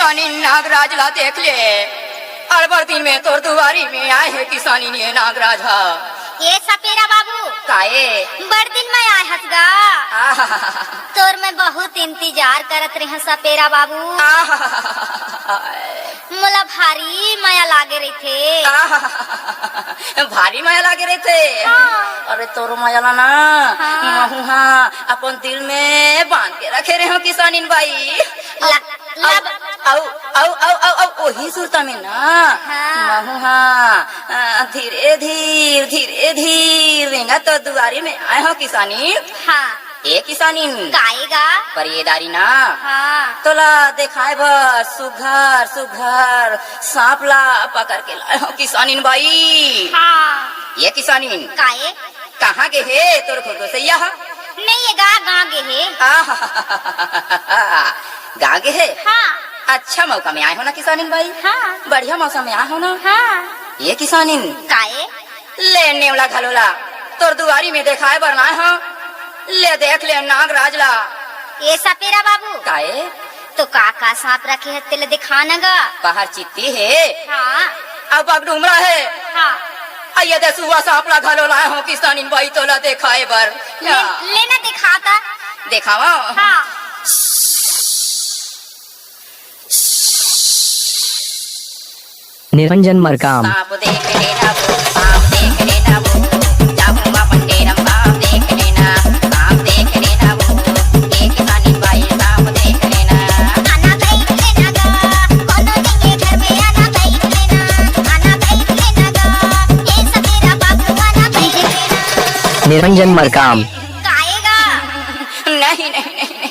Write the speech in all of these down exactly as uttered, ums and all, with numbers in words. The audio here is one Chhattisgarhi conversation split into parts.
किसानी नागराज ला देख ले, अड़बड़ दिन में तोर दुआरी में आए हे किसानी ने नागराज ह। ए सपेरा बाबू, काए? बड़ दिन में आए हस गा। आहा। तोर मैं बहुत इंतजार करत रेहे सपेरा बाबू। आहा। मोला भारी मया लागे रहिथे। आहा। भारी मया लागे रहिथे? हाँ। अरे तोर मया ला ना, हाँ। महू हा अपन दिल में बांध के रखे रेहे हों किसानिन बाई। ला-, अउ, लब- अउ, अउ, अउ, अउ, अउ, ओही सुरता में ना, हाँ। महू हा, अ, धीरे धीर, धीरे धीर, रेंगा तो दुआरी में आए हों किसानी। हाँ। ए किसानिन। काए गा? पर ए दारी ना। हाँ। तोला देखाए बर सुघर, सुघर सांप ला पकड़ के लाए हों किसानिन बाई। हाँ। ए किसानिन। काए? कहाँ गे हे तोर खुरदुसइया ह? नहीं, ए गा, गाँव गे हे। आहा, गाँव गे हे? हाँ। अच्छा मौका में आए हों ना किसानिन बाई? हाँ। बढ़िया मौसम में आए हों ना? हाँ। ए किसानिन। काए? ले नेवला घलो ला, तोर दुआरी में देखाए बर लाए हों। ले देख ले नागराज ला। ए सपेरा बाबू। काए? तो का का सांप रखे हे तेला देखा न गा। पहाड़ चित्ती हे। हाँ। अउ बगडुमरा हे। हाँ। अउ ए दे सुआ सांप ला घलो लाए हों किसानिन बाई तोला देखाए बर। ले, या। ले ना देखा त। देखावंव? हाँ। निरंजन मरकाम। सांप देख लेना वो, सांप देख लेना वो, जाऊंगा मंडेरम, सांप देख लेना, सांप देख लेना वो, एक किसानी बाई, सांप देख लेना। आना बैठ लेना गा, कोनो नहीं ये घर में आना बैठ लेना, आना बैठ लेना गा, ये सपेरा बाबू आना बैठ लेना। निरंजन मरकाम। गाएगा। नहीं, नहीं, नहीं, नहीं।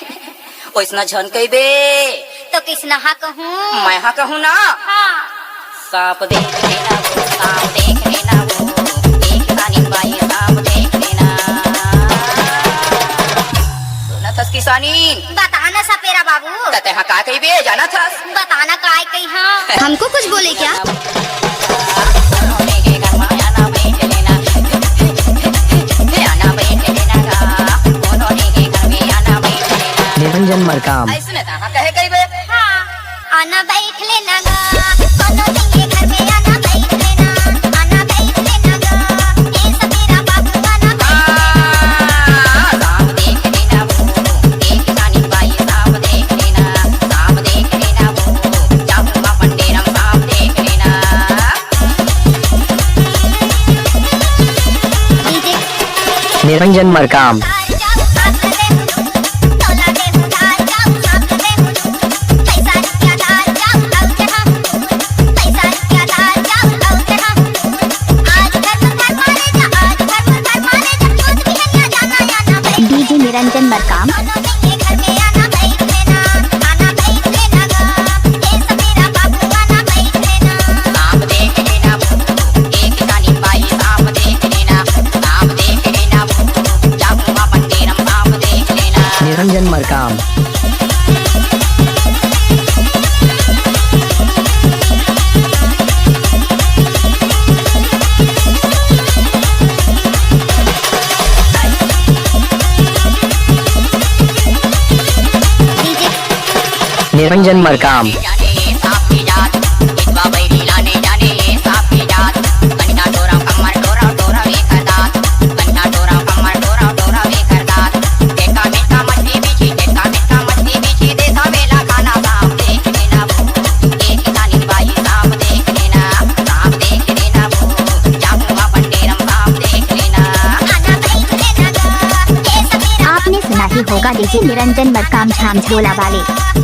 ओइसना झन कहिबे। तो कइसना हा कहूँ? मैं हा कहूँ ना। हाँ। सांप देख लेना वो, सांप देख लेना वो, एक तानी बाई सांप देख लेना। सुनत हस किसानी? बता ना सपेरा बाबू। त तेहा का कहिबे, जानत हस? बता ना काय कही हाँ। हमको कुछ बोले क्या? निरंजन मरकाम। अइसने तहाँ कहे कहिबे। हाँ। आना बैठ लेना गा, कोनो दिन ये घर में आना बैठ लेना, आना बैठ लेना गा, ए सपेरा बाबू आना बैठ लेना। सांप देख लेना वो, एक तानी बाई सांप देख लेना, सांप देख लेना वो, जाऊंगा मंडेरम सांप देख लेना। निरंजन मरकाम। डीजे निरंजन मरकाम। निरंजन मरकाम। निरंजन मरकाम। आपने सुना ही होगा डीजे निरंजन मरकाम झाम झोला वाले।